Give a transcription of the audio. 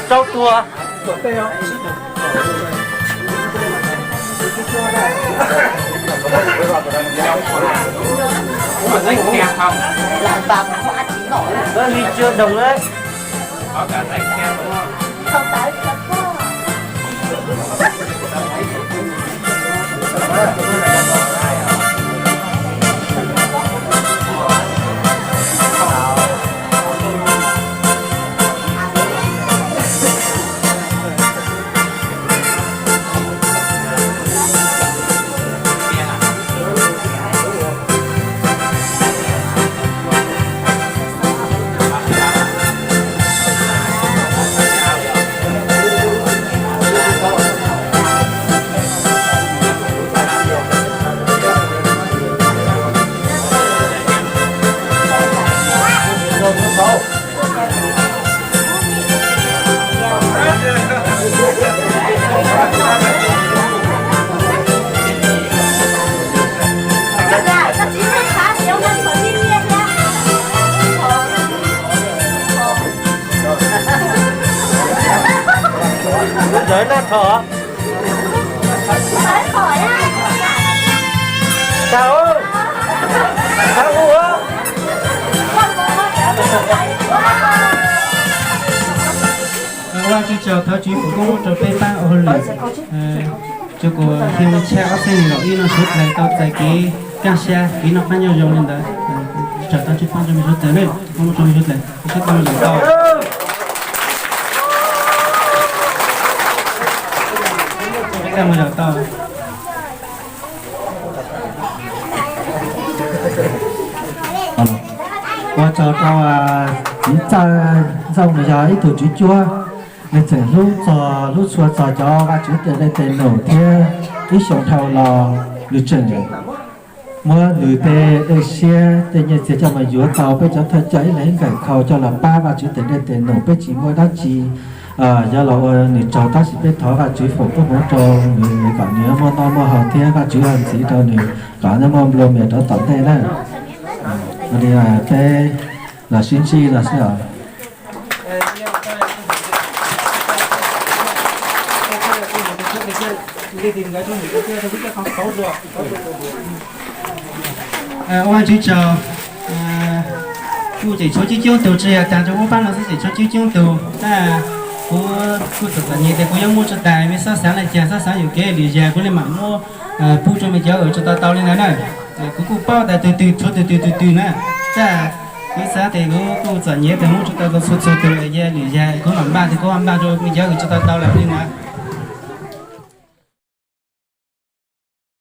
Rau tua. Ly chưa đồng đấy. Ntawd noj thov. Tau, tau ua. Ua tsis tsaug, thov Tswv foom koob hmoov rau peb pab ua hauj lwm, rau kuv xyoo tshaj ob txhiab nees nkaum ib no suav dlawg tau txais kev kaj siab, kev noj qab nyob zoo li ntawd. Tsaug, thov Tswv pab rau mej suav dlawg ne, foom koob hmoov rau mej suav dlawg, peb sib koom mus zaum tau. Peb koom mus zaum tau. Ua tsaug rau txiv Txawj Ntxooj, nws yog ib tug tswv cuab, nws tseem hlub txog, hlub tshua txog cov Vajtswv tes dej tes num thiab ib xyoo dhau los nws tseem muab nws tej dej siab tej nyiaj txiag coj mus yuav tau peb cov thawj coj ib leeg ib nkawm khau coj los pab Vajtswv tes dej tes num. Peb tsis muaj dab tsi yuav los ua nws tsaug, tab sis peb thov Vajtswv foom koob hmoov rau nws kom nws muaj noj muaj haus thiab Vajtswv ntxiv rau nws kom nws muaj nplua mias rau tom ntej na. Peb los sib ntsib no xwb os. Ua Vajtswv tsaug, kuv tseem tshuav coob coob tug, tsis yog tas rau muab pab no xwb, tseem tshuav coob coob tug. Kuv kuj txom txom nyem tias kuv yuav muab tso tas, mej txhob xav li cas, txhob xav yuam kev, lwm yam kuv li mam muab pub rau mej cov uas tsis tau tau li ntawd na. Kuv kuj paub tas tug twg tshuav tug twg tug twg na. Tab sis kuv xav tias kuv kuj txom nyem tias muab tso tau txhua txhua tug, lwm yam kuv mam npaj tias kuv mam npaj rau mej cov uas tsis tau tau lawm li ntawd.